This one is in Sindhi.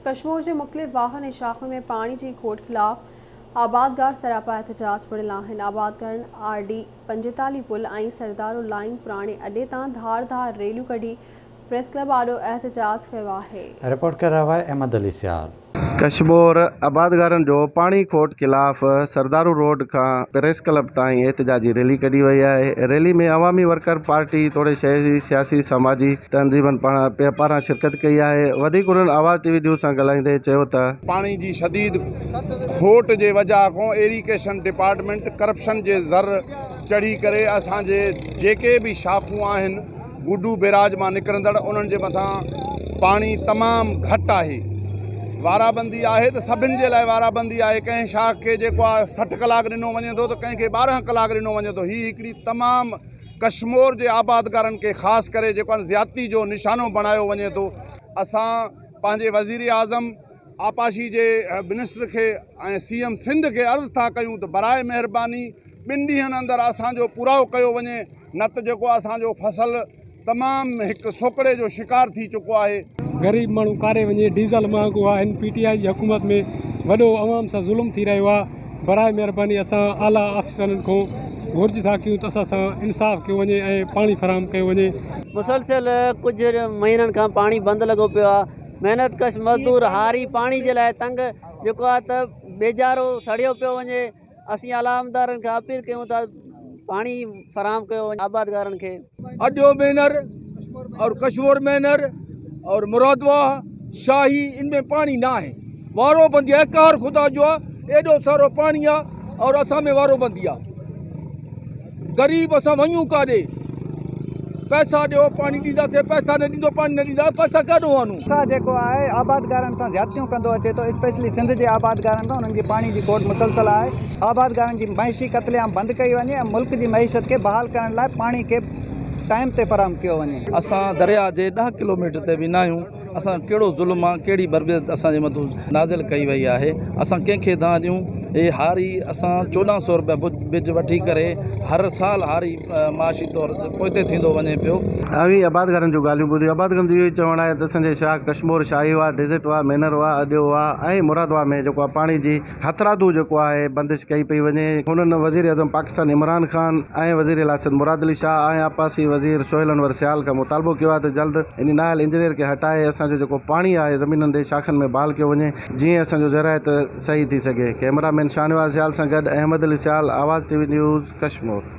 ڪشمور جي مختلف واهن ۽ شاخن ۾ پاڻي جي کوٽ خلاف آبادگار سراپا احتجاج بڻيل آهن. آبادگارن آر ڊي 45 پل ۽ سردارو لائين پراڻي اڏي تان ڌار ڌار ريليون ڪڍي پريس ڪلب آڏو احتجاج ڪيو آهي. رپورٽ ڪري رهيو آهي احمد علي سيال. ڪشمور، آبادگارن جو پاڻي کوٽ خلاف سردارو روڊ کان پريس ڪلب تائين احتجاجي ريلي ڪڍي وئي آهي، ريلي ۾ عوامي ورڪر پارٽي توڙي شهري سياسي سماجي تنظيمن پاران شرڪت ڪئي آهي، وڌيڪ انهن آواز ٽي وي نيوز سان ڳالهائيندي چيو ته. پاڻي جي شديد کوٽ جي وجهه کان ايريگيشن ڊپارٽمينٽ ڪرپشن جي زر چڙهي ڪري اسان جي جيڪي به شاخون آهن گڊو بيراج مان نڪرندڙ انهن جي مٿان پاڻي تمام گهٽ آهي وارابندي آهي ته سڀن جي لاء وارابندي آهي ڪنهن شاخ کي جيڪو آهي 60 ڪلاڪ ڏنو وڃي ٿو ته ڪنهن کي 12 ڪلاڪ ڏنو وڃي ٿو هي هڪڙي تمام ڪشمور جي آبادگارن کي خاص ڪري جيڪو آهي زيادتي جو نشانو بڻايو وڃي ٿو اسان پنهنجي وزير اعظم آبپاشي جي منسٽر کي ۽ سي ايم سنڌ کي عرض ٿا ڪيون ته براء مهرباني ٻن ڏينهن اندر اسان جو پورائو ڪيو وڃي نه ته جيڪو اسان جو فصل تمام هڪ سوڪڙي جو شڪار ٿي چڪو آهي. غريب ماڻهو ڪاري وڃي ڊيزل مهانگو آهي هن پي ٽي آء جي حڪومت ۾ وڏو عوام سان ظلم ٿي رهيو آهي براء مهرباني اسان اعليٰ آفيسرن کان گهرج ٿا ڪيون ته اسان سان انصاف ڪيو وڃي ۽ پاڻي فراهم ڪيو وڃي. مسلسل ڪجهه مهينن کان پاڻي بند لڳو پيو آهي محنت ڪش مزدور هاري پاڻي جي لاء تنگ جيڪو آهي ته ٻيجارو سڙيو پيو وڃي اسين اعليٰ عمدارن کان اپيل ڪيون ٿا پاڻي فراهم ڪيو وڃي آبادگارن کي. اڏيو مينر اور ڪشمور مينر اور مراد واهه شاهي ان ۾ پاڻي نه آهي وارو بندي آهي قهر خدا جو آهي ايڏو سارو پاڻي آهي اور اسان ۾ وارو بندي آهي غريب اسان وڃون ڪاڏي پئسا ڏيو پاڻي ڏينداسين پئسا نه ڏيندو پاڻي نه ڏيندا پئسا ڪاڏو آنون. سا جيڪو آهي آبادگارن سان زيادتيون ڪندو اچي ٿو اسپيشلي سنڌ جي آبادگارن سان انهن جي پاڻي جي کوٽ مسلسل آهي آبادگارن جي معيشي قتل عام بند ڪئي وڃي ۽ ملڪ جي معيشت کي بحال ڪرڻ لاء پاڻي کي ٽائيم تي فراهم ڪيو وڃي. اسان درياء جي ڏهه ڪلوميٽر تي به ناهيون اسان ڪهڙو ظلم آ ڪهڙي بربريت اسان جي مٿو نازل ڪئي وئي آهي اسان ڪنهن کي دانهن ڏيون هي هاري اسان 14 سو روپيا ٻج وٺي ڪري هر سال هاري معاشي طور پوئتي ٿيندو وڃي پيو. اوهين آبادگارن جون ڳالهيون ٻڌيون. آبادگارن جو اهو ئي چوڻ آهي ته اسان جي شاخ ڪشمور، شاهي واهه، ڊيزرٽ واهه، مينر واهه، اڏيو واهه ۽ مراد واهه ۾ جيڪو آهي پاڻي جي هٿرادو جيڪو آهي بندش ڪئي پئي وڃي. هنن وزيراعظم پاڪستان عمران خان ۽ وزيراعليٰ سنڌ مراد علي شاهه ۽ آبپاسي وزير سهيل انور سيال کان مطالبو ڪيو آهي ته جلد انهي نااهل انجنيئر کي هٽائي اسان جو جيڪو پاڻي آهي زمينن ڏي شاخن ۾ بحال ڪيو وڃي جيئن اسان جو زراعت صحيح ٿي سگهي. ڪئميرا مين شاهنواز سيال سان گڏ Ahmed Ali Sial, Awaz T V news, Kashmore.